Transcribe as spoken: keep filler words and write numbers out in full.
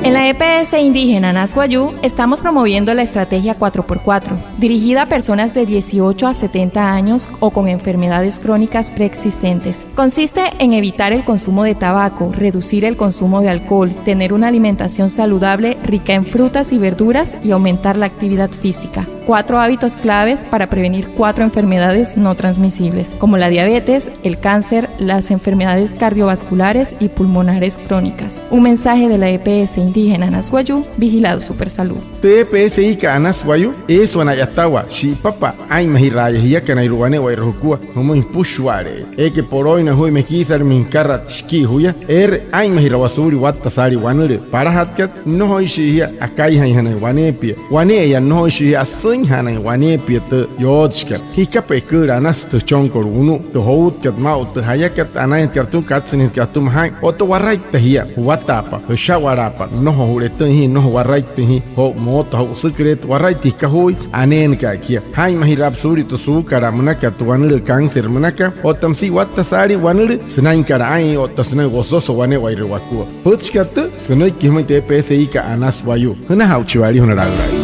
En la E P S Indígena Anas Wayuu estamos promoviendo la estrategia cuatro por cuatro, dirigida a personas de dieciocho a setenta años o con enfermedades crónicas preexistentes. Consiste en evitar el consumo de tabaco, reducir el consumo de alcohol, tener una alimentación saludable rica en frutas y verduras y aumentar la actividad física. Cuatro hábitos claves para prevenir cuatro enfermedades no transmisibles, como la diabetes, el cáncer, las enfermedades cardiovasculares y pulmonares crónicas. Un mensaje de la E P S Indígena Anas Wayuu, vigilado Supersalud. Tü E P S I-ka Anas Wayuu, eesü wane a'yatawaa shi'ipapa aa'inmajira'aya jiakanairua wane'ewai jukua jümüin süpüshua'ale'eya eekai polooinain juya mekiisalümüin jükarat shikii juya. Eere aa'inmajirawaa suulia watta saalii wanülüü palajatkat, nnojoishii jia akaijainjanain waneepia. Wane'eya nnojoishii jia asüinjanain waneepia tü yootshikat. Jikapa eküülü anasü tü jüchonkat wunu'u, tü joutkat maa'u tü jayakat, anainjatkat atüma, katsüinjatkat atüma jaa'in. Otta waraitta jia, juwataapa, jüsha'walaapa, nnojo ju'letüin jia, nnojo waraittüin jia. Joo, mooto joo, süsüküleetu, waraittüin jüka juui, aneena aka jia. Jaa'inmajiraapa suulia tü suukalaa münakat, tü wanülüü cáncer münakat. Otta müsia watta saalii wanülüü sünainkat aa'in otta sünain wososo wane'ewai wakua. Pütchikat tüü sünüiki jümüin tü E P S I-ka Anas Wayuu. Jünaja'uchiwa'alii jünain laülaain.